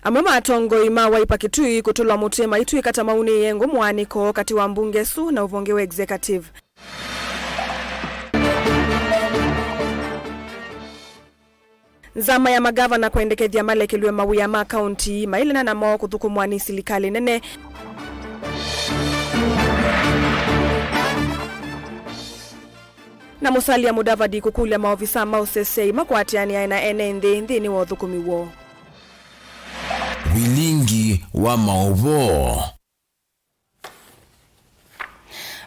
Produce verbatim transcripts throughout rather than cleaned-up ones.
Amwe ma atongoi ma Wiper Kitui kũtũlwa mũtĩ maitw'ĩka ta maunĩĩe ngũ mũaanĩko katĩ wa mbunge ĩsu na ũvonge wa executive. Nzama ya magavana kwendekethya malekelw'e mawĩa ma kaunti mailena namo kũthũkũmwa nĩ silikalĩ nene. Na Musalia Mudavadi kũkũlya maovisa ma ũseseĩ makwatĩanĩae na ene nthĩ nthĩnĩ wa ũthũkũmi woo. Vilingi wa maũvoo.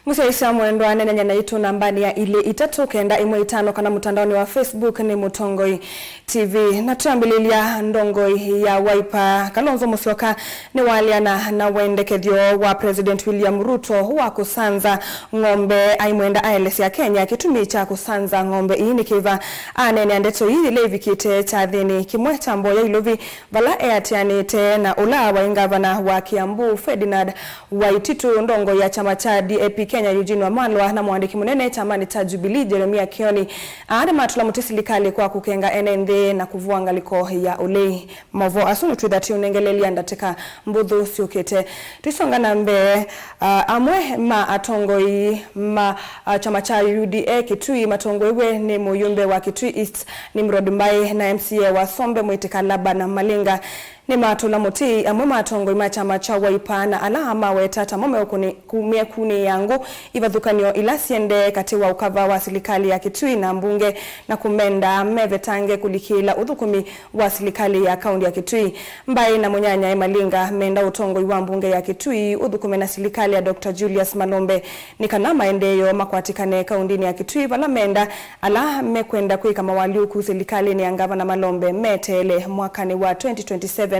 Mũsyaĩĩsya mwendwa, nenany'a naitũ nambanĩ ya ilĩ itatũ kenda ĩmwe itano kana mũtandaonĩ wa Facebook nĩ Mũtongoi T V. Na twambĩlĩlya, ndongoi ya Wiper, Kalonzo Musyoka, nĩwaleana na wendekethyo wa President William Ruto wa kũsanza ng'ombe. Aimwenda aelesya Kenya kĩtumi kya kũsanza ng'ombe ii nĩ kĩva. Aneenea ndeto ii yĩla ĩvikĩte kyathĩnĩ kĩmwe kya mboya ilovi, vala eatĩanĩte na ũla waĩ ngavana wa Kiambu, Ferdinand Waititu, ndongoi ya kyama kya D A P Kenya, Eugene Wamalwa, na mũandĩki mũnene kyamanĩ kya Jubilee, Jeremiah Kioni. Aa nĩmatũla mũtĩ silikalĩ kwa kũkenga ene nthĩ na kũvũa ngalĩko ya ũlei. Maũvoo asu nĩtwĩtha tũiũnengeleelya ndatĩka mbũthũ syũkĩte. Tũisonga na mbee, ah, amwe ma atongoi ma, ah, kyama kya U D A Kitui matongoew'e nĩ mũyũmbe wa Kitui East, Nimrod Mbai, na M C A wa Sombe Mwĩtĩka Laban Malinga nĩmatũla mũtĩ amwe ma atongoi ma kyama kya Wiper na ala maweta ta mo meũkũni-, ku-, mekunĩĩa ngũ ivathũkany'o ila syendee katĩ wa ũkava wa silikalĩ ya Kitui na mbunge na kũmenda mevetange kũlikĩĩla ũthũkũmi wa silikalĩ ya kaunti ya Kitui. Mbai na mũnyanyae Malinga menda ũtongoi wa mbunge ya Kitui ũthũkũme na silikalĩ ya Doctor Julius Malombe nĩ kana maendeeo makwatĩkane kauntinĩ ya Kitui, vala menda ala mekwenda kwĩka mawalyũku silikalĩnĩ ya Ngavana Malombe meteele mwakanĩ wa twenty twenty-seven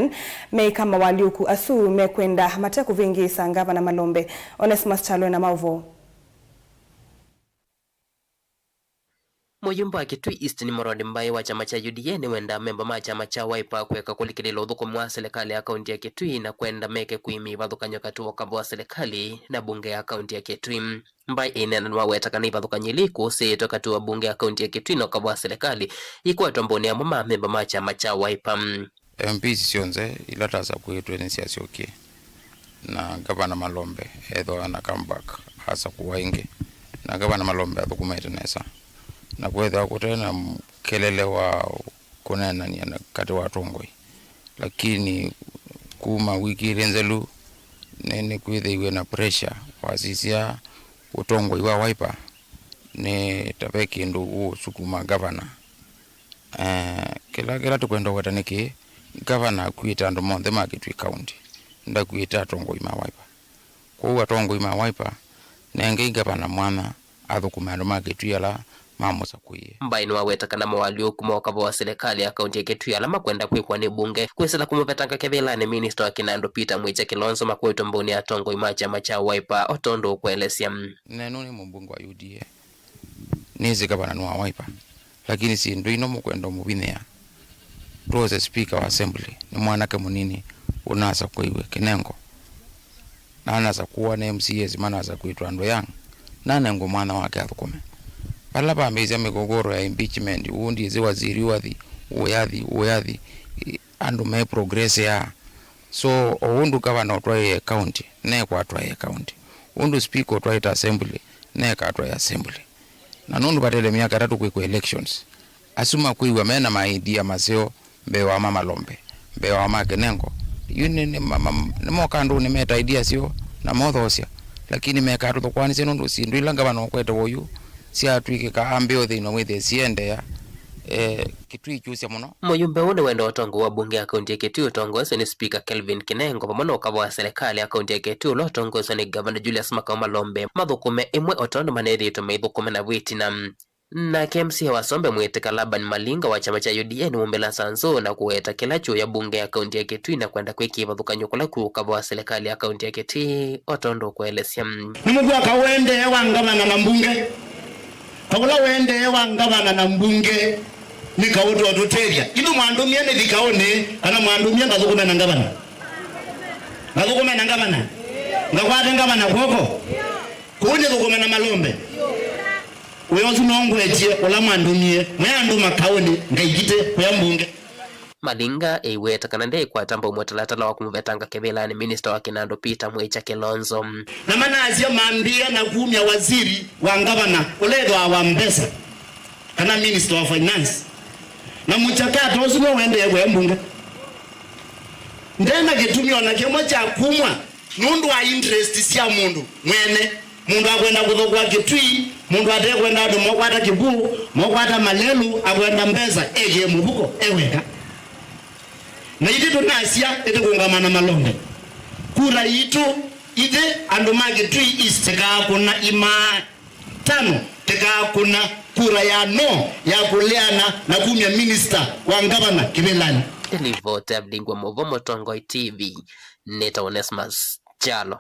meĩka mawalyũku asu mekwenda mate kũvĩngĩĩsa Ngavana Malombe. Onesmus Kyalo na maũvoo. Mũyũmbe wa Kitui East Nimrod Mbai wa kyama kya U D A nĩwendaa memba ma kyama kya Wiper kũeka kũlikĩlĩĩla ũthũkũmi wa silikalĩ ya kaunti ya Kitui na kwenda meke kũimya ivathũkany'o katĩ wa ũkava wa silikalĩ na mbunge ya kaunti ya Kitui. Mbai ĩneena nĩwaweta kana ivathũkany'o ila ikũsĩĩtwe katĩ wa mbunge ya kaunti ya Kitui na ũkava wa silikalĩ ikwatwa mbũnĩ amwe ma memba ma kyama kya Wiper. M Ps syonthe ila tasakũĩtwe nĩsyasyokie, na Ngavana Malombe ethĩwa na comeback, asakũwa ĩngĩ, na Ngavana Malombe athũkũmĩte nesa, na kwethĩwa kũte na kelele wa kũneenany'a na katĩ wa atongoi. Lakini kuma wiki ilĩ nzelu, nĩ, nĩkwĩthĩiwe na pressure, wasisya ũtongoi wa Wiper nĩ ta ve kĩndũ ũũsukuma ngavana. Eh, kĩla, kĩla tũkwenda ũweta nĩ kĩĩ, ngavana akuĩte andũ monthe ma Kitui County, ndakuĩte atongoi ma Wiper. Kwoou atongoi ma Wiper, nengei ngavana mwanya athũkũme andũ ma Kitui ala mamũsakũie. Mbai nĩwaweta kana mawalyũku ma ũkava wa silikalĩ ya kaunti ya Kitui ala makwenda kwĩkwa nĩ mbunge kwĩsĩla kũmũvetanga kĩvĩlanĩ minista wa kĩnandũ Peter Mwĩkya Kilonzo makwetwe mbũnĩ ya atongoi ma kyama kya Wiper o tondũ ũkũelesya. Nenu nĩ mũmbunge wa U D A. Nĩsĩ ngavana nĩ wa Wiper, lakini syĩndũ ino mũkwenda ũmũvinyĩa. Twose speaker wa assembly, nĩ mwanake mũnini ũnasakũiwe Kinengo. Nanasakũwa nĩ M C As manasakũĩtwe andũ young, nanengwe mwanya wake athũkũme. Vala vambĩĩsya mĩgogoro ya impeachment, ũũ ndyĩsĩ waziri ũũ athi, ũũ yathi, ũũ yathi, i-, andũ me progress ya. So, o ũndũ gavana ũtwaĩe county, nekwa atwaĩe county. Ũndũ speaker ũtwaĩte assembly, neka atwaĩe assembly. Na nũndũ vatele myaka ĩtatũ kwĩkwa elections, asu makwĩw'a mena ma idea maseo mbee wa ma Malombe, mbee wa ma Kinengo. Yu nĩ, nĩ, ma, ma, nĩmoka andũnĩ meta idea syoo na mothoosya, lakini mekaa tũthũkũanĩsye nũndũ syĩndũ ila ngavana ũkwete woyu syatw'ĩkĩka ambĩo thĩinĩ wa mwĩthĩe siendeea, eh, Kitui kyusya mũno. Mũyũmbe ũũ nĩwenda ũtongoi wa mbunge ya kaunti ya Kitui ũtongoeswe nĩ Speaker Kelvin Kinengo vamwe na ũkava wa silikalĩ ya kaunti ya Kitui ũla ũtongoeswe nĩ Gavana Julius Makau Malombe mathũkũme ĩmwe o tondũ manethĩĩtwe maithũkũme na vĩtina. Nake M C A wa Sombe Mwĩtĩka Laban Malinga wa kyama kya U D A nĩwũmbĩla sanzũ na kũweta kĩla kyũya mbunge ya kaunti ya Kitui na kwenda kwĩkĩa ĩvathũkany'o kũla kwĩ ũkava wa silikalĩ ya kaunti ya Kitui o tondũ ũkũelesya. Nĩmũkw'a kawendee wa ngavana na mbunge. Kavula wendee wa ngavana na mbunge nĩ kaũ tũtũtethya. Ithu mwandũmie nĩ thikaũnĩ, kana mwandũmie ngathũkũme na ngavana? Ngathũkũme na ngavana? Ngakwate ngavana kw'oko? Kũu nĩthũkũme na Malombe? Wĩa ũsu no ngwetye ũla mwandũmie, mwĩandũma kaũnĩ, ngaikite kũya mbunge. Malinga eiweta kana ndeikwata mbau mũtalatala wa kũmũvetanga kĩvĩlanĩ minista wa kĩnandũ Peter Mwĩkya Kĩlonzo. Na manasya mambĩĩa na kumya waziri wa ngavana ũla ĩthĩawa wa mbesa, kana minister wa finance. Na mũchakato ũsu nũendee kũya mbunge. Ndena kĩtumi ona kĩmwe kya kumwa nũndũ wa interest sya mũndũ mwene. Mũndũ akwenda kũthokwa Kĩtui, mũndũ atekwenda andũ mokwata kĩvũ, mokwata malelu, akwenda mbesa, ekĩe mũvuko, eweka. Na ithyĩ tũnasya nĩtũkũngama na malonde. Kura yitũ ithyĩ andũ ma Kĩtui East tĩkaakũna imaa tano, tĩkaakũna kura ya no ya kũleana na kumya minista wa ngavana kĩvĩlanĩ. Nĩ livoti ya Vilingwa Mũvo, Mũtongoi T V, nĩtawa Onesmus Kyalo.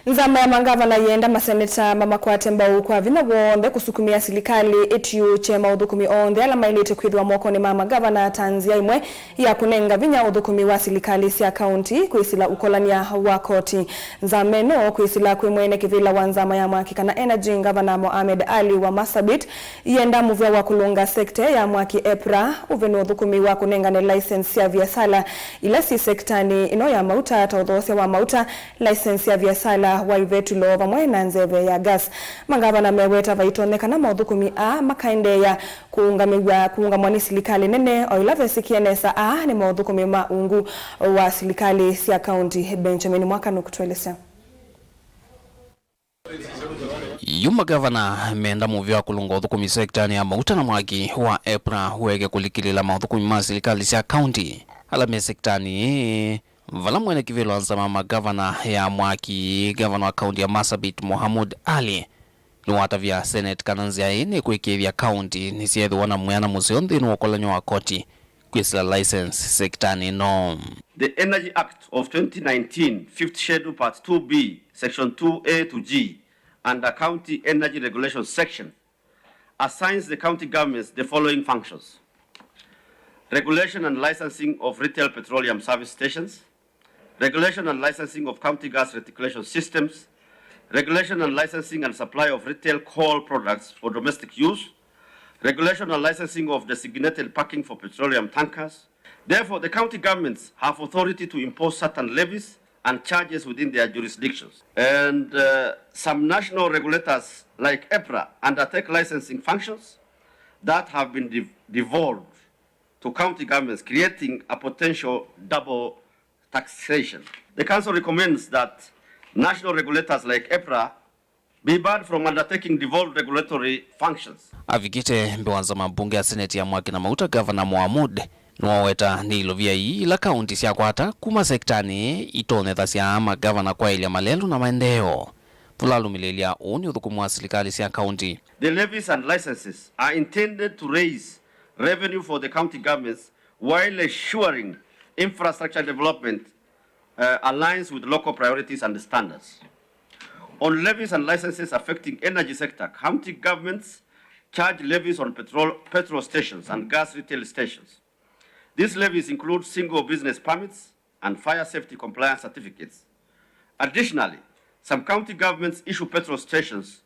Nzama ya mangavana yĩenda maseneta mamakwate mbau kwa vinya w'onthe kũsukumĩa silikalĩ ĩtiũkye maũthũkũmi onthe ala maĩlĩte kwĩthĩwa mokonĩ ma mangavana ta nzĩa ĩmwe ya kũnenga vinya ũthũkũmi wa silikalĩ sya kaunti kwĩsĩla ũkolany'a wa koti. Nzama ĩno kwĩsĩla kwĩ mwene kĩvĩla wa nzama ya mwaki kana energy, Ngavana Mohamed Ali wa Marsabit, yĩenda mũvĩa wa kũlũnga sekta ya mwaki EPRA ũve nĩ ũthũkũmi wa kũnengane license sya viasala ila syĩ sektanĩ ĩno ya mauta ta ũthoosya wa mauta, license ya viasala wa ivetũlo vamwe na nzeve ya gas. Mangavana meweta vaitonyekana maũthũkũmi aa makaendeea kũũngamĩw'a kũũngamwa nĩ silikalĩ nene o ĩla vesĩkie nesa aa nĩ maũthũkũmi ma ungu wa silikalĩ sya kaunti. Benjamin Mwaka nũkũtũelesya. Yu magavana menda mũvĩa wa kũlũnga ũthũkũmi sektanĩ ya mauta na mwaki wa EPRA ũeke kũlikĩlĩla maũthũkũmi ma silikalĩ sya kaunti ala me sektanĩ ĩĩ, vala mwene kĩvĩla wa nzama ya magavana ya mwaki, ngavana wa kaunti ya Marsabit Mohamud Ali, nĩwatavya Senate kana nzĩa ĩĩ nĩkwĩkĩĩthya kaunti nĩsyeethĩwa na mwĩana mũseo nthĩnĩ wa ũkolany'o wa koti kwĩsĩla license sektanĩ ĩno. The Energy Act of twenty nineteen, Fifth Schedule, Part two B, Section two A to G, under County Energy Regulation Section, assigns the county governments the following functions: regulation and licensing of retail petroleum service stations, regulation and licensing of county gas reticulation systems, regulation and licensing and supply of retail coal products for domestic use, regulation and licensing of designated parking for petroleum tankers. Therefore, the county governments have authority to impose certain levies and charges within their jurisdictions. And uh, some national regulators like EPRA undertake licensing functions that have been dev- devolved to county governments, creating a potential double taxation. The council recommends that national regulators like EPRA be barred from undertaking devolved regulatory functions. Avikĩte mbee wa nzama mbunge ya Seneti ya mwaki na mauta, Ngavana Mohamud nĩwaweta nĩ ilovia ii ila kaunti syakwata kuma sektanĩ itonyethasya magavana kwaĩlya malelũ na maendeeo. Tũlalũmĩlĩlya ũũ nĩ ũthũkũmi wa silikalĩ sya kaunti. The levies and licenses are intended to raise revenue for the county governments while ensuring infrastructure development uh, aligns with local priorities and standards. On levies and licenses affecting energy sector, county governments charge levies on petrol, petrol stations and gas retail stations. These levies include single business permits and fire safety compliance certificates. Additionally, some county governments issue petrol stations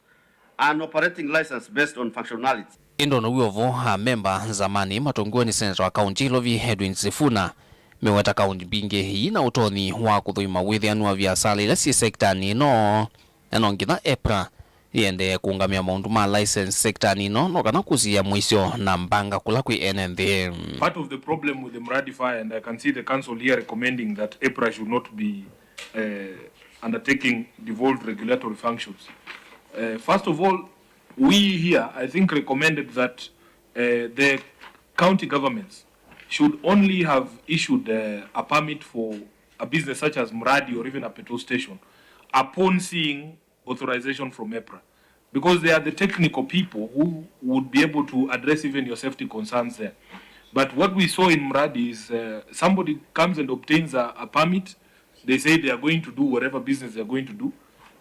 an operating license based on functionality. Ĩndĩ o na wĩ o vo, amemba nzamanĩ matongoew'e nĩ seneta wa kaunti ya Ilovi, Edwin Sifuna, meweta kaunti mbingĩ ii na ũtonyi wa kũthũima wĩthĩanu wa viasala ila syĩ sektanĩ ĩno, na no nginya EPRA yĩendee kũũngamĩa maũndũ ma license sektanĩ ĩno, no kana kũsiĩĩa mũisyo na mbanga kũla kwĩ ene nthĩ. Part of the problem with the Mradi Fire, and I can see the council here recommending that EPRA should not be uh, undertaking devolved regulatory functions. Uh, first of all, we here, I think, recommended that uh, the county governments should only have issued uh, a permit for a business such as Mradi or even a petrol station upon seeing authorization from EPRA, because they are the technical people who would be able to address even your safety concerns there. But what we saw in Mradi is uh, somebody comes and obtains a, a permit, they say they are going to do whatever business they are going to do,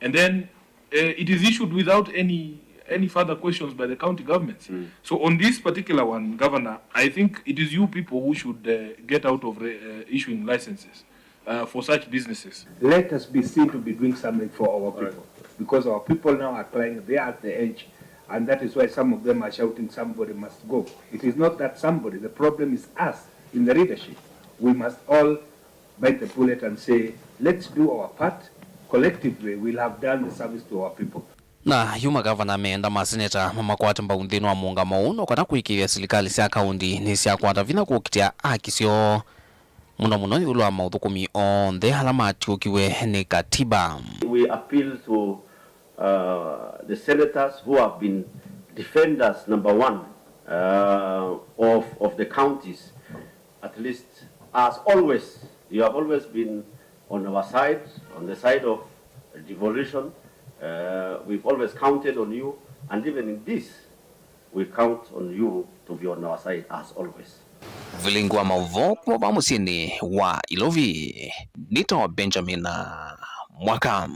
and then uh, it is issued without any any further questions by the county governments. Mm. So on this particular one, Governor, I think it is you people who should uh, get out of re- uh, issuing licenses uh, for such businesses. Let us be seen to be doing something for our people, because our people now are crying, they are at the edge. And that is why some of them are shouting, "Somebody must go." It is not that somebody. The problem is us in the leadership. We must all bite the bullet and say, "Let's do our part. Collectively, we'll have done the service to our people." Na yu magavana meenda maseneta mamakwate mbau nthĩnĩ wa mũũngamo ũũ, no kana kũĩkĩĩthya silikalĩ sya kaũnti nĩsyakwata vinya kũkitĩa haki syoo, mũno mũno ĩũlũ wa maũthũkũmi onthe ala matiũkiw'e nĩ katiba. We appeal to, uh, the senators who have been defenders number one, uh, of, of the counties. At least, as always, you have always been on our side, on the side of devolution. Uh, we've always counted on you, and even in this, we count on you to be on our side as always. Vilingi wa maũvoo kuma va mũsyĩnĩ wa Ilovi, nĩtawa Benjamin Mwaka.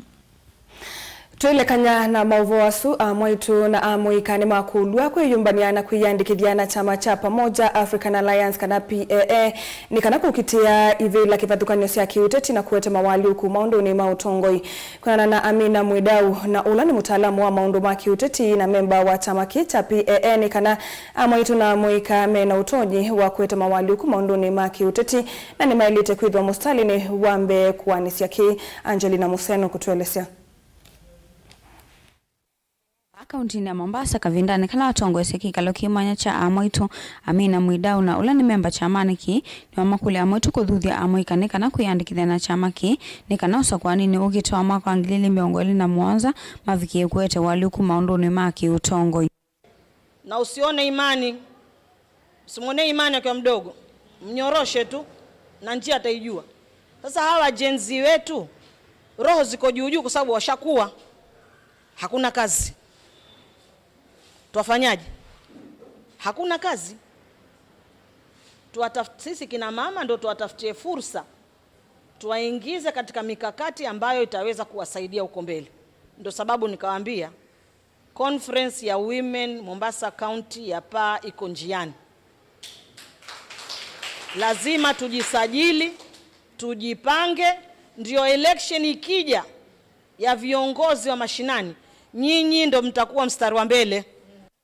Twĩlekany'a na maũvoo asu, amwaitũ na amũika nĩmakũlw'a kwĩyũmbany'a na kwĩyandĩkĩthya na kyama kya Pamoja African Alliance, kana P A A, nĩ kana kũkitĩa ivĩla kĩvathũkany'o sya kĩũteti na kũete mawalyũku maũndũnĩ ma ũtongoi. Kwĩanana na Amina Mwidau, na ũla nĩ mũtaalamu wa maũndũ ma kĩũteti na memba wa kyama kĩĩ kya P A A, nĩ kana amwaitũ na amũika mena ũtonyi wa kũete mawalyũku maũndũnĩ ma kĩũteti, na nĩmaĩlĩte kwĩthwa mũsitalĩnĩ wa mbee kũanĩsya kĩĩ. Angelina Museno kũtũelesya. Kaũntinĩ ya Mombasa, kavindanĩ kala watongoesye kĩkalo kĩ mwanya kya amwaitũ, Amina Mwidau, na ũla nĩ memba kyamanĩ kĩĩ, nĩwamakũlya amwaitũ kũthuthya amũika nĩ kana kwĩyandĩkĩthya na kyama kĩĩ, nĩ kana ũsakũaninĩ ũkĩte wa mwaka wa ngili ilĩ mĩongo ĩlĩ na mũonza mavikĩe kũete walyũku maũndũnĩ ma kĩũtongoi. Na usione imani, usimwonee imani akiwa mdogo, mnyoroshe tu na njia ataijua. Sasa hawa Gen Z wetu, roho ziko juu juu kwa sababu washakuwa. Hakuna kazi. Twafanyaje? Hakuna kazi. Tuwataf-, sisi kina mama ndo tuwatafutie fursa, tuwaingize katika mikakati ambayo itaweza kuwasaidia huko mbele. Ndo sababu nikawaambia, conference ya Women Mombasa County ya paa iko njiani. Lazima tujisajili, tujipange, ndio election ikija ya viongozi wa mashinani, nyinyi ndo mtakuwa mstari wa mbele.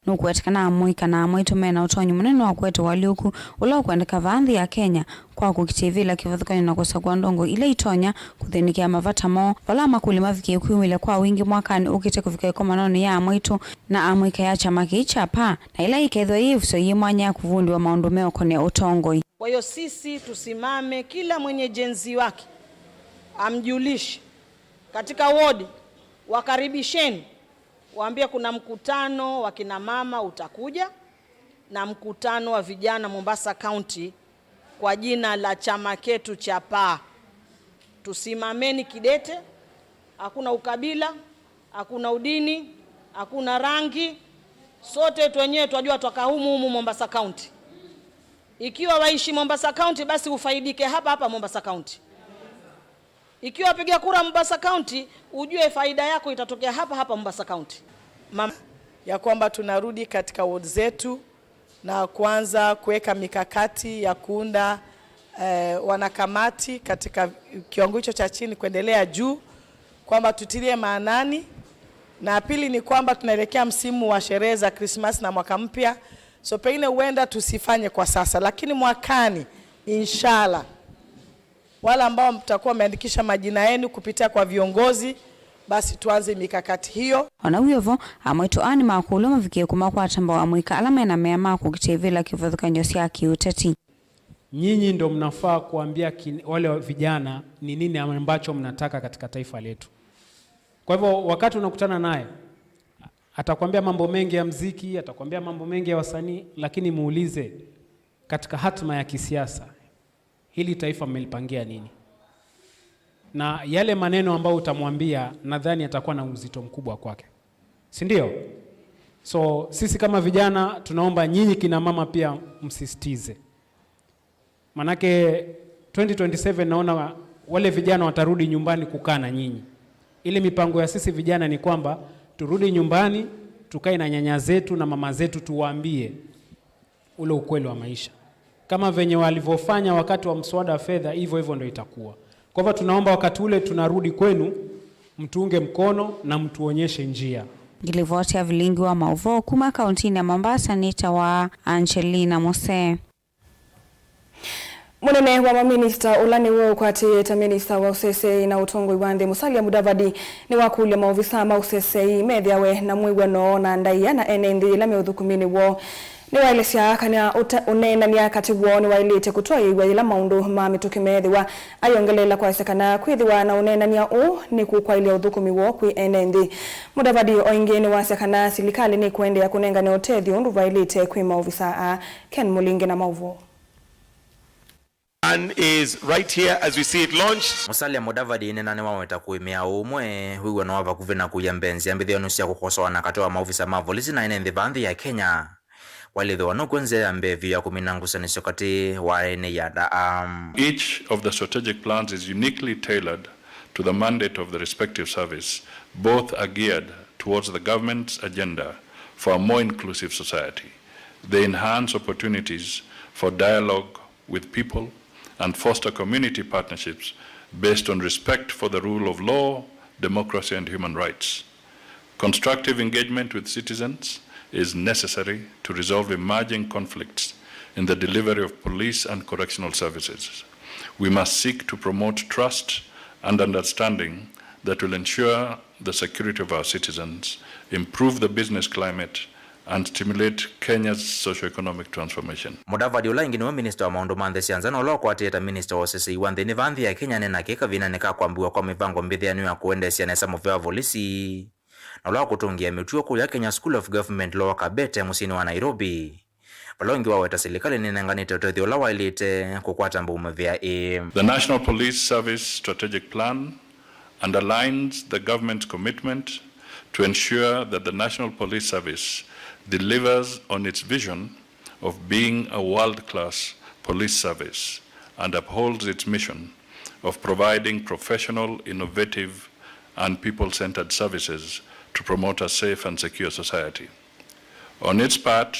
Nũkũweteka na amũika na amwaitũ mena ũtonyi mũnene wa kũete walyũku ũla ũkwendeka vaa nthĩ ya Kenya kwa kũkitĩa ivĩla kĩvathũkany'o na kũsakũa ndongo ila itonya kũthĩnĩkĩa mavata moo, vala makũlyo mavikĩe kwĩumĩlya kwa wingĩ mwakanĩ ũkĩte kũvika ĩkomanonĩ ya amwaitũ na amũika ya kyama kĩĩ kya paa, na ĩla ĩkethĩwa yĩ ĩvuso yĩ mwanya ya kũvundĩwa maũndũ meũkonea ũtongoi. Kwa hiyo sisi tusimame, kila mwenye Gen Z wake amjulishe katika wodi, wakaribisheni, waambie kuna mkutano wa kina mama utakuja na mkutano wa vijana Mombasa County kwa jina la chama ketu cha paa. Tusimameni kidete, hakuna ukabila, hakuna udini, hakuna rangi. Sote wetu wenyewe twajua twaka humu humu Mombasa County. Ikiwa waishi Mombasa County, basi ufaidike hapa hapa Mombasa County. Ikiwa wapiga kura Mombasa County, ujue faida yako itatokea hapa hapa Mombasa County. Mam- ya kwamba tunarudi katika ward zetu na kuanza kuweka mikakati ya kuunda, eh, wanakamati katika kiwango hicho cha chini kuendelea juu, kwamba tutilie maanani. Na pili ni kwamba tunaelekea msimu wa sherehe za Krismasi na mwaka mpya, so pengine huenda tusifanye kwa sasa, lakini mwakani, inshallah, wale ambao mtakuwa mmeandikisha majina yenu kupitia kwa viongozi, basi tuanze mikakati hiyo. Ona wĩ o vo, amwaitũ aa nĩmakũlw'a mavikĩe kũmakwata mbau amũika ala mena mea ma kũkitĩa ivĩla kĩvathũkany'o sya kĩũteti. Nyinyi ndo mnafaa kuambia kin-, wale wa vijana ni nini ambacho mnataka katika taifa letu. Kwa hivyo, wakati unakutana naye, atakwambia mambo mengi ya mziki, atakwambia mambo mengi ya wasanii, lakini muulize, katika hatima ya kisiasa, hili taifa mmelipangia nini? Na yale maneno ambayo utamwambia, nadhani yatakuwa na uzito mkubwa kwake. Si ndio? So, sisi kama vijana, tunaomba nyinyi kina mama pia msisitize. Manake twenty twenty-seven naona wale vijana watarudi nyumbani kukaa na nyinyi. Ile mipango ya sisi vijana ni kwamba turudi nyumbani, tukae na nyanya zetu na mama zetu, tuwaambie ule ukweli wa maisha. Kama venye walivyofanya wakati wa mswada wa fedha, hivyo hivyo ndio itakuwa. Kwa hivyo tunaomba wakati ule tunarudi kwenu, mtuunge mkono na mtuonyeshe njia. Ngilivoti ya vilingi wa maũvoo kuma kauntinĩ ya Mombasa nĩtawa Angelina Mose. Mũnene wa maminista ũla nĩwe ũkwatĩĩe ta minista wa ũseseĩ na ũtongoi wa nthĩ, Musalia Mudavadi, nĩwakũlya maovisa ma ũseseĩ methĩawe na mwĩw'ano na ndaĩa na ene nthĩ yĩla me ũthũkũminĩ woo. Nĩwaelesya kana ũta-, ũneenany'a katĩ woo nĩwaĩlĩte kũtwaĩĩw'a yĩla maũndũ ma mĩtũkĩ meethĩwa, ayongeleela kwasya kana kwĩthĩwa na ũneenany'a ũũ nĩkũkwaĩlya ũthũkũmi woo kwĩ ene nthĩ. Mudavadi o ĩngĩ nĩwasya kana silikalĩ nĩkũendeea kũnengane ũtethyo ũndũ vaĩlĩte kwĩ maovisa aa. Ken Mũlinge na maũvoo. And is right here as we see it launched. Musalia Mudavadi ĩnena nĩwaweta kũĩmĩa ũũmwe, wĩw'ano wa vakuvĩ na kũia mbee nzĩa mbĩthĩanu sya kũkosoana katĩ wa maovisa ma volisi na ene nthĩ vaa nthĩ ya Kenya. Kwalĩthĩwa nũkw'o nzĩa ya mbee vyũ ya kũmina ngusanĩsyo katĩ wa ene ya ndaa. Each of the strategic plans is uniquely tailored to the mandate of the respective service. Both are geared towards the government's agenda for a more inclusive society. They enhance opportunities for dialogue with people and foster community partnerships based on respect for the rule of law, democracy, and human rights. Constructive engagement with citizens is necessary to resolve emerging conflicts in the delivery of police and correctional services. We must seek to promote trust and understanding that will ensure the security of our citizens, improve the business climate, and stimulate Kenya's socio-economic transformation. Mudavadi, ũla ĩngĩ nĩwe minista wa maũndũ ma nthĩ sya nza na ũla ũkwatĩĩe ta minista wa ũseseĩ wa nthĩnĩ vaa nthĩ ya Kenya, nĩnake kavindanĩ ka kwambĩw'a kwa mĩvango mbĩthĩanu ya kũendeesya nesa mũvea wa volisi na ũla wa kũtũngĩa mĩtuo kũya Kenya School of Government Lower Kabete mũsyĩnĩ wa Nairobi. Vala ũngĩ waweta silikalĩ nĩnenganĩte ũtethyo ũla waĩlĩte kũkwata mbau mĩvĩa ĩĩ. The National Police Service Strategic Plan underlines the government's commitment to ensure that the National Police Service delivers on its vision of being a world-class police service and upholds its mission of providing professional, innovative, and people-centered services to promote a safe and secure society. On its part,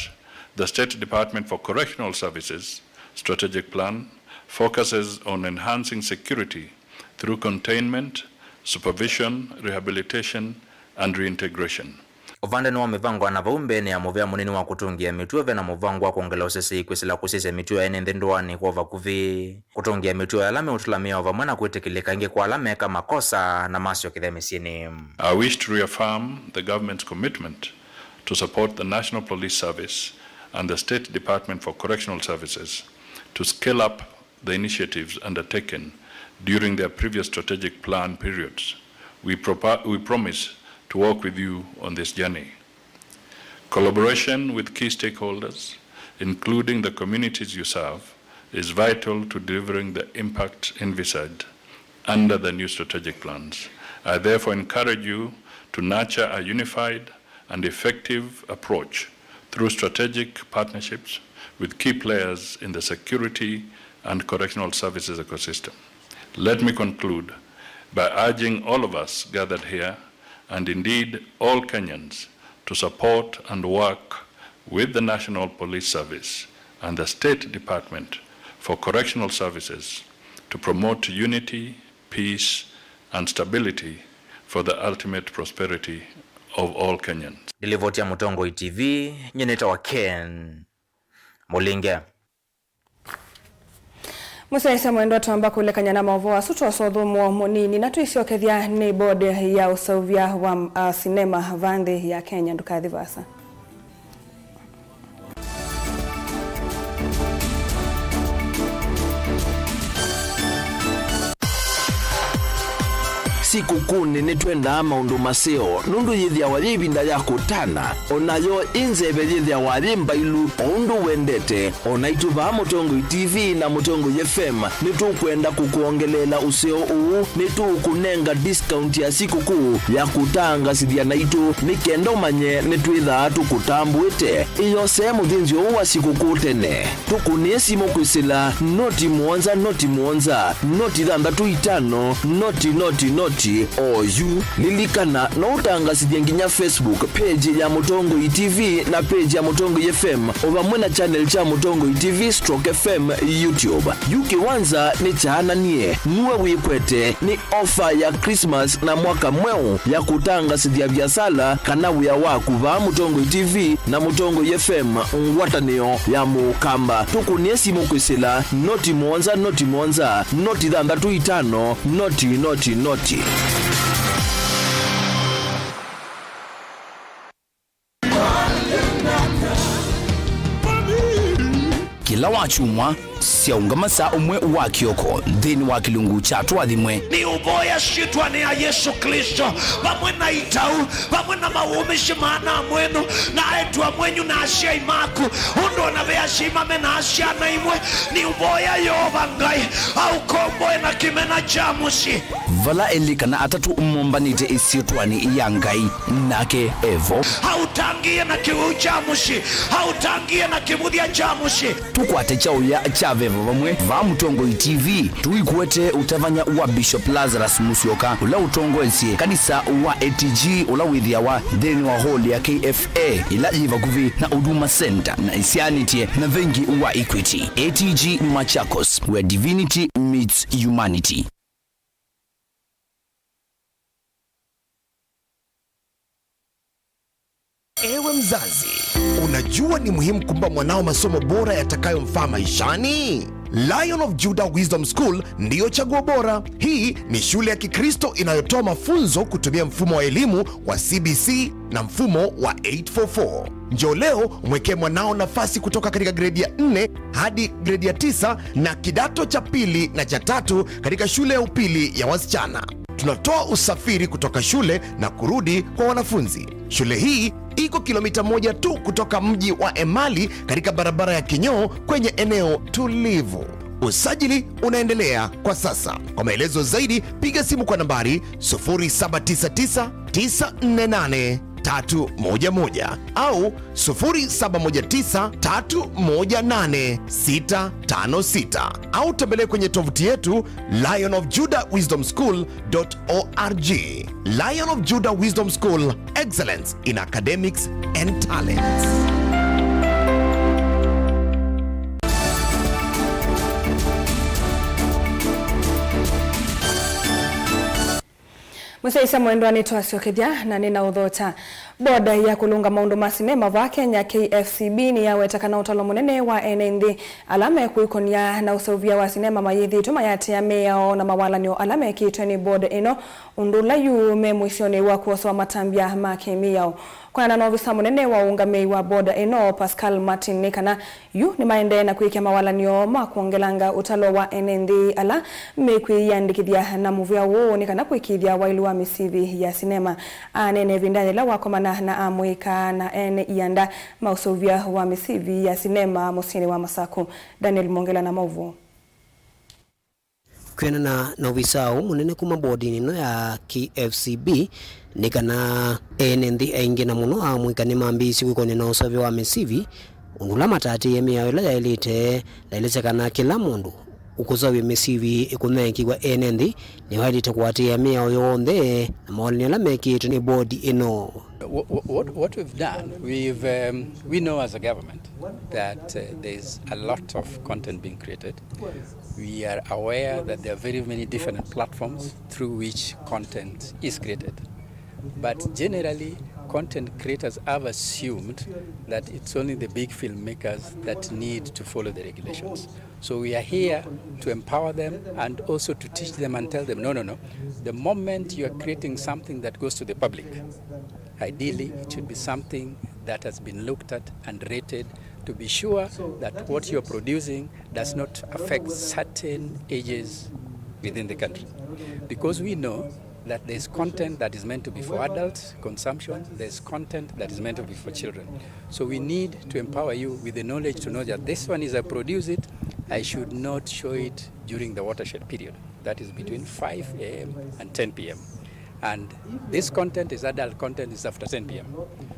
the State Department for Correctional Services strategic plan focuses on enhancing security through containment, supervision, rehabilitation, and reintegration. Ũvandanĩ wa mĩvango ya na vau mbeenĩ ya mũvea mũnini wa kũtũngĩa mĩtuo, ve na mũvango wa kwongela ũseseĩ kwĩsĩla kũsyaĩsya mĩtuo ya ene nthĩ ndũanĩ kwa vakuvĩ, kũtũngĩa mĩtuo ya ala meũtũla mĩao vamwe na kwĩtĩkĩlĩka ĩngĩ kwa ala meka makosa na masyokethya mĩsyĩnĩ. I wish to reaffirm the government's commitment to support the National Police Service and the State Department for Correctional Services to scale up the initiatives undertaken during their previous strategic plan periods. We propa-, we promise to work with you on this journey. Collaboration with key stakeholders, including the communities you serve, is vital to delivering the impact envisaged under the new strategic plans. I therefore encourage you to nurture a unified and effective approach through strategic partnerships with key players in the security and correctional services ecosystem. Let me conclude by urging all of us gathered here, and indeed all Kenyans, to support and work with the National Police Service and the State Department for Correctional Services to promote unity, peace, and stability for the ultimate prosperity of all Kenyans. Nĩ livoti ya Mũtongoi T V, nyie nĩtawa Ken Mũlinge. Mũsyaĩĩsya mwendwa, twamba kũlekany'a na maũvoo asu twosa ũthũmũo mũnini na twĩsyokethya nĩ board ya ũseũvya wa, uh, sinema vaa nthĩ ya Kenya. Ndũkathi vaasa. Sikũkũnĩ nĩtwendaa maũndũ maseo, nũndũ yĩthĩawa yĩ ĩvinda ya kũtana. O nayo ĩ nzeve yĩthĩawa yĩ mbailu, o ũndũ wendete. O naitũ vaa Mũtongoi T V na Mũtongoi F M nĩtũkwenda kũkwongeleela ũseo ũũ. Nĩtũũkũnenga discount ya sikũkũ ya kũtangasĩthya naitũ, nĩ kenda ũmanye nĩtwĩthaa tũkũtambũĩte. Ĩyosee mũthĩnzĩo ũũ wa sikũkũ tene. Tũkũnĩe simũ kwĩsĩla noti mũonza, noti mũonza, noti thanthatũ itano, noti, noti, noti. Oyu, lilikana, no ũtangasĩthye nginya Facebook page ya Mũtongoi T V na page ya Mũtongoi F M, o vamwe na channel kya Mũtongoi T V stroke F M YouTube. Yu kĩwanza nĩ kyaananie, nue wĩkwete, nĩ ofa ya Christmas na mwaka mweũ ya kũtangasĩthya viasala kana wĩa waku vaa Mũtongoi T V na Mũtongoi F M, ngwatanĩo ya Mũkamba. Tũkũnĩe simũ kwĩsĩla noti mũonza, noti mũonza, noti thanthatũ itano, noti, noti, noti. Kĩla wakyumwa, syaũngama saa ũmwe wa kĩoko nthĩnĩ wa kĩlungu kya Tũathimwe. Nĩũvoya syĩtwanĩ ya Yesũ Klĩsto, vamwe na itau, vamwe na mawũmĩsye maana mwenyu, na aĩtu amwenyu na asyai maku, ũndũ o na ve asyai mame na syana imwe, nĩũvoya Yeova Ngai aũkomboe na kĩmena kya mũsyĩ. Vala elĩ kana atatũ mombanĩte ĩsyĩtwanĩ ya Ngai, nake evo. Aũtangĩĩe na kĩwĩu kya mũsyĩ, aũtangĩĩe na kĩvũthya kya mũsyĩ. Tũkwate kyaũya kya veva vamwe vaa Mũtongoi T V, tũikwete ũtavany'a wa Bishop Lazarus Musyoka, ũla ũtongoesye kanisa wa A T G, ũla wĩthĩawa nthĩnĩ wa hall ya K F A, ĩla yĩ vakuvĩ na Huduma Center na ĩsyaanĩtye na vengi wa Equity. A T G Machakos, where divinity meets humanity. Ewe mzazi, unajua ni muhimu kumpa mwanao masomo bora yatakayomfaa maishani? Lion of Judah Wisdom School ndiyo chaguo bora. Hii ni shule ya Kikristo inayotoa mafunzo kutumia mfumo wa elimu wa C B C na mfumo wa eight four four. Njoo leo umwekee mwanao nafasi kutoka katika gredi ya nne hadi gredi ya tisa na kidato cha pili na cha tatu katika shule ya upili ya wasichana. Tunatoa usafiri kutoka shule na kurudi kwa wanafunzi. Shule hii iko kilomita moja tu kutoka mji wa Emali katika barabara ya Kinyoo kwenye eneo tulivu. Usajili unaendelea kwa sasa. Kwa maelezo zaidi, piga simu kwa nambari sufuri saba tisa tisa, tisa nne nane, tatu moja moja au sufuri saba moja tisa, tatu moja nane, sita tano sita au tembelea kwenye tovuti yetu lion of judah wisdom school dot org. Lion of Judah Wisdom School, excellence in academics and talents. Mũsyaĩĩsya mwendwa, nĩtwasyokethya na nĩnaũthokya. Board ya kũlũnga maũndũ ma sinema vaa Kenya, K F C B, nĩyaweta kana ũtalo mũnene wa ene nthĩ ala mekwĩkũnĩa na ũseũvya wa sinema mayĩthĩĩtwe mayaatĩĩa mĩao na mawalany'o ala mekĩtwe nĩ board ĩno, ũndũ ũla yu me mũisyonĩ wa kwosoa matambya ma kĩmĩao. Kwĩanana na ovisa mũnene wa ũũngamĩi wa board ĩno, Pascal Martin, nĩ kana yu nĩmaendee na kwĩkĩa mawalany'o ma kwongelanga ũtalo wa ene nthĩ ala mekwĩyĩandĩkĩthya na mũvĩa ũũ nĩ kana kũĩkĩĩthya waĩlu wa mĩsivi ya sinema. Aneena ĩvindanĩ yĩla wakomana na amũika na ene ianda ma ũseũvya wa mĩsivi ya sinema mũsyĩnĩ wa Masaku. Daniel Mongela na maũvoo. Kwĩanana na ovisaa ũũ mũnene kuma boardinĩ ĩno ya K F C B, nĩ kana ene nthĩ aingĩ na mũno amũika nĩmambĩĩisye kwĩkũnĩa na ũseũvya wa mĩsivi, ũndũ ũla mataatĩĩe mĩao ĩla yaĩlĩte, na aelesya kana kĩla mũndũ ũkũseũvya mĩsivi ĩkũnyaĩĩkĩw'a ene nthĩ nĩwaĩlĩte kũatĩĩa mĩao yonthe na mawalany'o ala mekĩĩtwe nĩ board ĩno. What, what, what we've done, we've, um, we know as a government that, uh, there's a lot of content being created. We are aware that there are very many different platforms through which content is created. But generally, content creators have assumed that it's only the big filmmakers that need to follow the regulations. So we are here to empower them and also to teach them and tell them, "No, no, no. The moment you are creating something that goes to the public, ideally, it should be something that has been looked at and rated to be sure that what you're producing does not affect certain ages within the country." Because we know that there's content that is meant to be for adult consumption, there's content that is meant to be for children. So we need to empower you with the knowledge to know that this one, is I produce it, I should not show it during the watershed period. That is between five a m and ten p m. And this content is adult content, is after ten p m.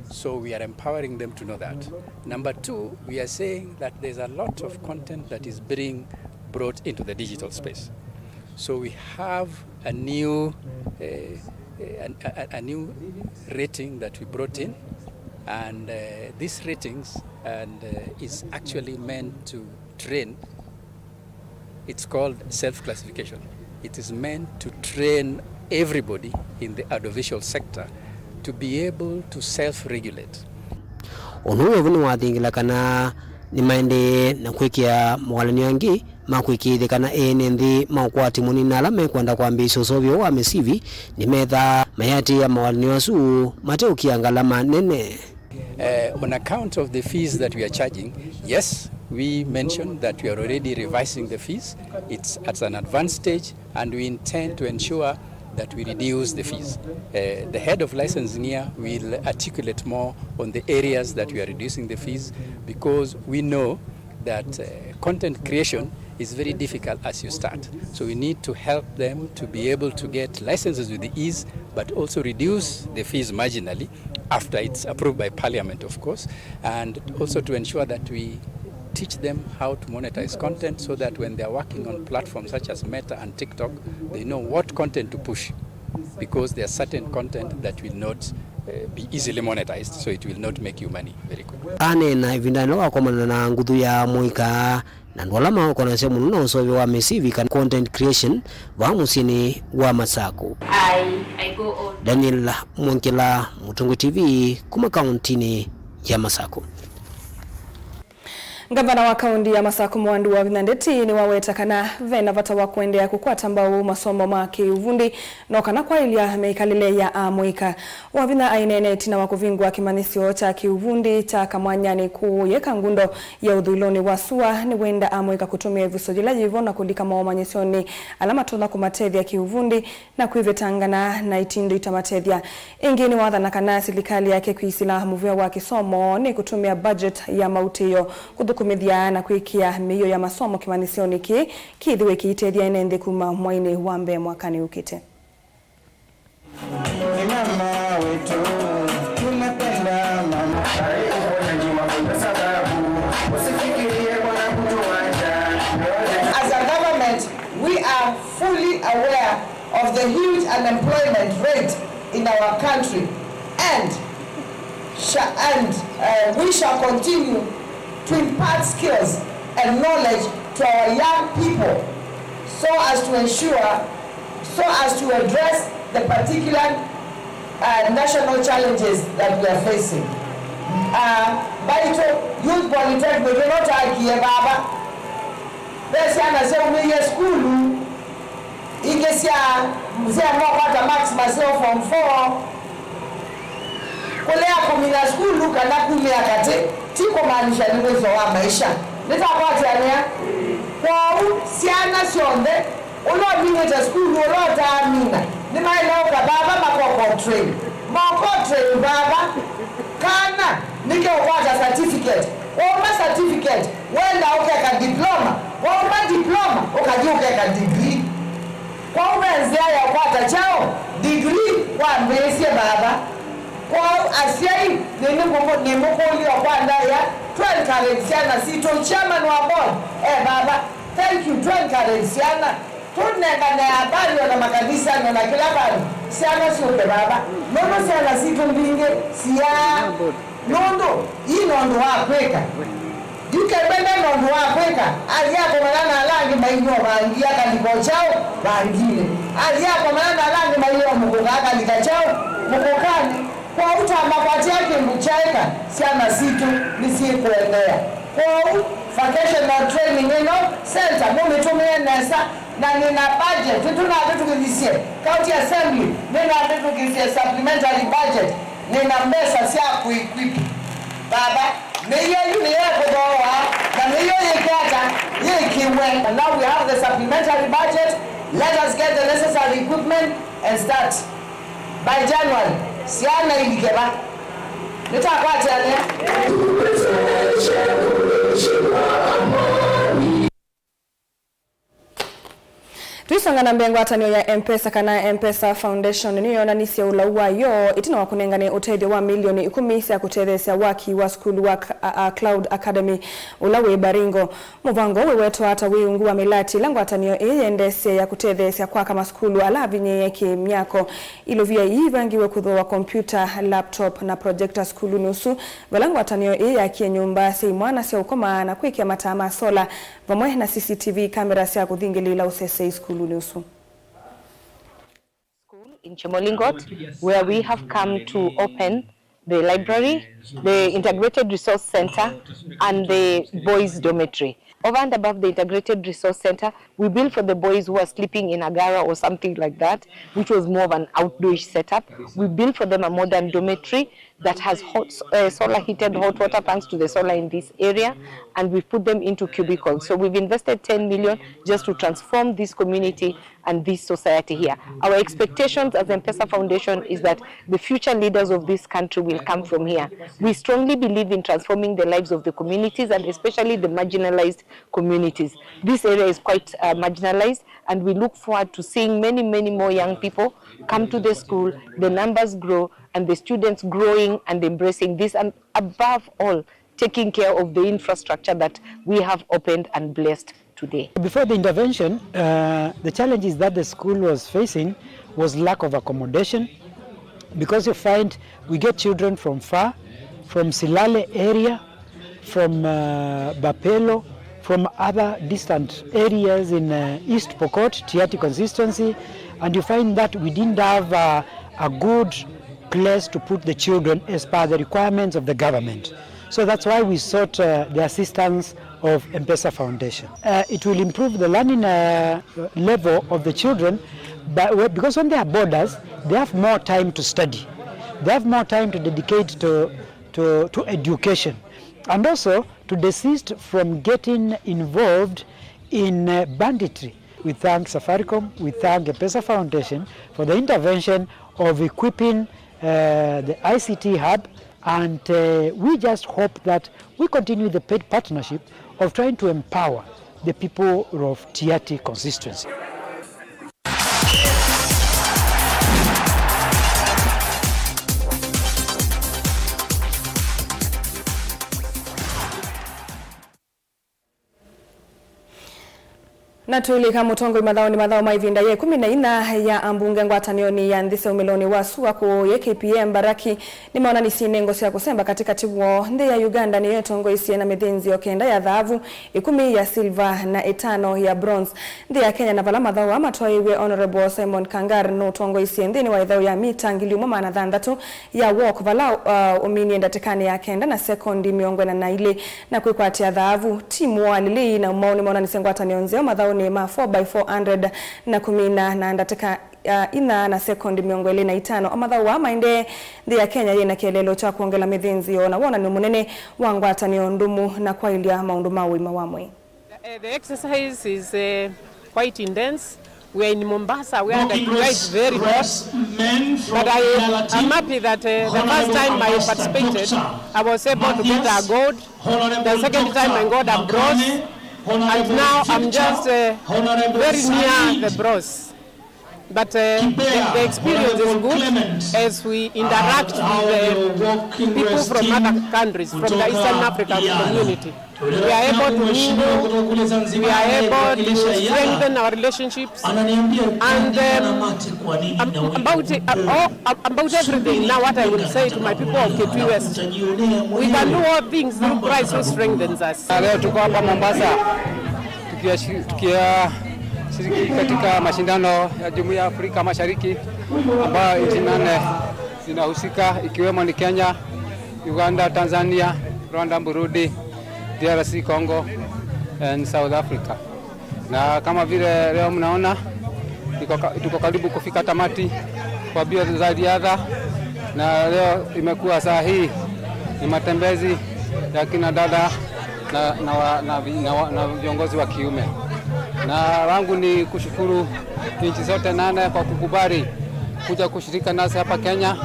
So we are empowering them to know that. Number two, we are saying that there's a lot of content that is being brought into the digital space. So we have a new, uh, a, a, a new rating that we brought in, and uh, these ratings and uh, is actually meant to train. It's called self-classification. It is meant to train everybody in the audiovisual sector to be able to self-regulate. Ũndũ ũũ nĩwathingĩla kana nĩmaendee na kwĩkĩa mawalany'o angĩ ma kwĩkĩĩthya kana ene nthĩ ma ũkwati mũnini na ala mekwenda kwambĩĩsya ũseũvyo wa mĩsivi nĩmethaa mayĩatĩĩa mawalany'o asu mateũkĩa ngalama nene. Uh, on account of the fees that we are charging, yes, we mentioned that we are already revising the fees. It's at an advanced stage, and we intend to ensure that we reduce the fees. Uh, the head of licensing here will articulate more on the areas that we are reducing the fees, because we know that uh, content creation is very difficult as you start. So we need to help them to be able to get licenses with ease, but also reduce the fees marginally after it's approved by Parliament, of course, and also to ensure that we teach them how to monetize content so that when they are working on platforms such as Meta and TikTok, they know what content to push, because there are certain content that will not uh, be easily monetized, so it will not make you money very quickly. Aneena ĩvindanĩ ĩla wakomana na nguthu ya mũika na andũ ala makonasya mũno na ũseũvyo wa mĩsivi kana content creation vaa mũsyĩnĩ wa Masakũ. I, I go on. Daniel Mwongela, Mũtongoi T V, kuma kauntinĩ ya Masakũ. Ngavana wa kaunti ya Masakũ Mwandu Wavinya Ndeti nĩwaweta kana ve na vata wa kũendeea kũkwata mbau masomo ma kĩũvundi no kana kwaĩlya mĩkalĩle ya amũika. Wavinya aineena ĩtina wa kũvingũa kĩmanyĩsyo kya kĩũvundi kya Kamwanyanĩ kũũ Yeka Ngundo ya ũthũĩlonĩ wa sua. Nĩwenda amũika kũtũmĩa ĩvuso yĩla yĩvo na kũlika momanyĩsyonĩ ala matonya kũmatethya kĩũvundi na kwĩvetangana na itindo itamatethya. Ĩngĩ nĩwathana kana silikalĩ yake kwĩsĩla mũvĩa wa kĩsomo nĩ kũtũmĩa budget ya maũtĩĩo kũthũkũmĩthya na kwĩkĩa mĩio ya masomo kĩmanyĩsyonĩ kĩĩ kĩthĩwe kĩitethya ene nthĩ kuma mwainĩ wa mbee mwakanĩ ũkĩte. Mama wetu, tunapenda mama. As a government, we are fully aware of the huge unemployment rate in our country, and sha-, and, uh, we shall continue to impart skills and knowledge to our young people so as to ensure, so as to address the particular, uh, national challenges that we are facing. Uh, Mbaitũ Youth Polytechnic ĩno twakie vava, ve syana syaumĩie sukulu, ingĩ sya, sya mokwata marks maseo form four. Kũlea kũmina sukulu kana kumĩa katĩ ti kũmaanisha nĩ mwĩso wa maisha. Nĩtakwatĩanĩa? Kwoou syana syonthe, ũla ũminĩte sukulu, ũla ũtaamina, nĩmaĩle ũka vava mako train. Moko train vava, kana nĩkeũkwata certificate. Wauma certificate, wenda ũkeka diploma. Wauma diploma, ũkathi ũkeka degree. Kwoou ve nzĩa ya ũkwata kyaũ? Degree wambĩĩsye vava. Kwoou asyai, nĩnĩmũkũlya kwa ndaĩa, tũ encourage syana sitũ. Chairman wa board e vava, thank you, tũ encourage syana. Tũnengane habari o na makanisanĩ o na kĩla vandũ, syana syũke vava, nũndũ syana sitũ mbingĩ siaa nũndũ ii na ũndũ wa kwĩka. Yu kethwa nde na ũndũ wa kwĩka, athi akomana na ala angĩ mainyw'a vangi, akalika o kyaũ? Vanginĩ. Athi akomana na ala angĩ mainyw'a mũkũka, akalika kyaũ? Mũkũkanĩ. Kwoou twamakwatĩa kĩndũ kyaĩka, syana sitũ nĩsyĩkũendeea. Kwoou vocational training ĩno center mũmĩtũmĩe nesa, na nĩna budget, nĩtũnavĩtũkĩthisye county assembly, nĩnavĩtũkĩsye supplementary budget, nĩna mbesa sya kũequip vava. Mĩio yu nĩyo ĩkũthooa, na mĩio yĩke ata? Yĩkĩwe. And now we have the supplementary budget, let us get the necessary equipment and start. By January, syana ilike va? Nĩtakwatĩanĩa? Tũisonga na mbee, ngwatanĩo ya M-PESA kana M-PESA Foundation nĩyonanisye ũlau wayo ĩtina wa kũnengane ũtethyo wa milioni ikũmi sya kũtetheesya waki wa sukulu wa K-, a, a, Cloud Academy ũla wĩ Baringo. Mũvango ũũ wĩwetwa ta wĩ ungu wa mĩlati ĩla ngwatanĩo ĩĩ yendeesye ya kũtetheesya kwaka masukulu ala avinyĩĩe kĩ-myako. Ilovia ii ivangiwe kũthooa kompyuta, laptop, na projector sukulunĩ ũsu, vala ngwatanĩo ĩĩ yakie nyũmba sya imwana sya ũkoma na kwĩkĩa mataa ma sola, vamwe na C C T V kamera sya kũthingĩlĩĩla ũsesei sukulunĩ ũsu. School in Chemolingot, where we have come to open the library, the Integrated Resource Center, and the boys' dormitory. Over and above the Integrated Resource Center, we built for the boys who are sleeping in a gara or something like that, which was more of an outdoorish setup. We built for them a modern dormitory that has hot, uh, solar heated hot water, thanks to the solar in this area, and we've put them into cubicles. So we've invested ten million just to transform this community and this society here. Our expectations as M-PESA Foundation is that the future leaders of this country will come from here. We strongly believe in transforming the lives of the communities, and especially the marginalized communities. This area is quite, uh, marginalized, and we look forward to seeing many, many more young people come to the school, the numbers grow, and the students growing and embracing this, and above all, taking care of the infrastructure that we have opened and blessed today. Before the intervention, uh, the challenges that the school was facing was lack of accommodation, because you find we get children from far, from Silale area, from, uh, Bapelo, from other distant areas in, uh, East Pokot, Tiaty constituency, and you find that we didn't have, uh, a good place to put the children as per the requirements of the government. So that's why we sought, uh, the assistance of M-PESA Foundation. Uh, it will improve the learning, uh, level of the children, but we-, because when they are boarders, they have more time to study. They have more time to dedicate to, to, to education, and also to desist from getting involved in, uh, banditry. We thank Safaricom, we thank M-PESA Foundation for the intervention of equipping, uh, the I C T hub, and, uh, we just hope that we continue the paid partnership of trying to empower the people of Tiaty constituency. Na tũilika mũtongoi mathaonĩ, mathaũ ma ĩvinda ya ĩkũmi na inya ya ambunge ngwatanĩonĩ ya nthĩ sya umĩlonĩ wa sua kũũ yĩ K P A Mbaraki nĩmaonanisye inengo sya kũsemba katĩkatĩ woo. Nthĩ ya Uganda nĩyo ĩtongoesye na mĩthĩnzĩo kenda ya thaavu, ĩkũmi ya silver na ĩtano ya bronze. Nthĩ ya Kenya, na vala mathaũ aa matwaĩiw'e, Honourable Simon Kangar nũtongoisye nthĩnĩ wa ĩthaũ ya mita ngili ĩmwe maana thanthatũ ya walk, vala, uh, ũminie ndatĩkanĩ ya kenda na sekondi mĩongo ĩna na ilĩ na kwĩkwatĩa thaavu. Timu wa Lilii na Umau nĩmonanisye ngwatanĩo nzeo mathaũnĩ ma four by four hundred na kũmina na ndatĩka, uh, inya na sekondi mĩongo ĩlĩ na itano. O mathaũ aa maendee, nthĩ ya Kenya yĩna kĩeleelo kya kwongela mĩthĩnzĩo na wonany'o mũnene wa ngwatanĩo ndũmu na kwaĩlya maũndũ ma ũima wa mwĩĩ. Uh, the exercise is, uh, quite intense. We are in Mombasa, where the weather is very hot. But I am happy that, uh, the first time I participated, I was able to get a gold. The second time I got a bronze. And now I'm just, uh, very near the bronze. But, uh, the, the experience is good as we interact with the people from other countries, from the Eastern African community. We are able to mingle, we are able to strengthen our relationships, and, um, ab-, about, uh, all, ab-, about everything. Now, what I will say to my people of Kitui West, we can do all things through Christ who strengthens us. Leo tuko hapa Mombasa, tukiashi-, tukiashiriki katika mashindano ya Jumuiya ya Afrika Mashariki ambayo nchi nane zinahusika, ikiwemo ni Kenya, Uganda, Tanzania, Rwanda, Burundi, D R C Congo and South Africa. Na kama vile leo mnaona, iko ka-, tuko karibu kufika tamati kwa mbio za riadha, na leo imekuwa saa hii ni matembezi ya kina dada na, na, wa-, na, vi-, na, wa-, na viongozi wa kiume. Na langu ni kushukuru nchi zote nane kwa kukubali kuja kushirika nasi hapa Kenya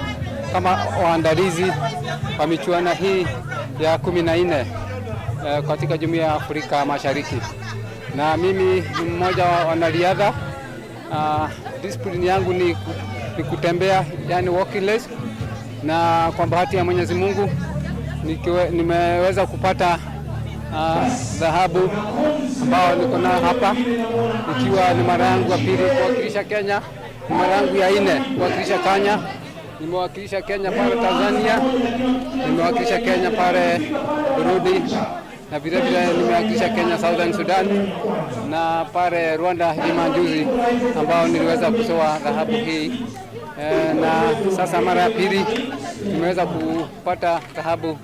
kama waandalizi wa michuano hii ya kumi na nne, eh, katika Jumuiya ya Afrika Mashariki. Na mimi ni mmoja wa wanariadha Ah, discipline yangu ni, ku- ni kutembea, yani walking race, na kwa bahati ya Mwenyezi Mungu nikiwe, nimeweza kupata ah, dhahabu ambao niko nayo hapa, ikiwa ni mara yangu ya pili kuwakilisha Kenya, ni mara yangu ya nne kuwakilisha Kenya. Nimewakilisha Kenya pale Tanzania, nimewakilisha Kenya pale Burundi, na vile vile nimewakilisha Kenya Southern Sudan, na pale Rwanda hivi majuzi ambao niliweza kuzoa dhahabu hii. Eh, na sasa mara ya pili nimeweza kupata dhahabu.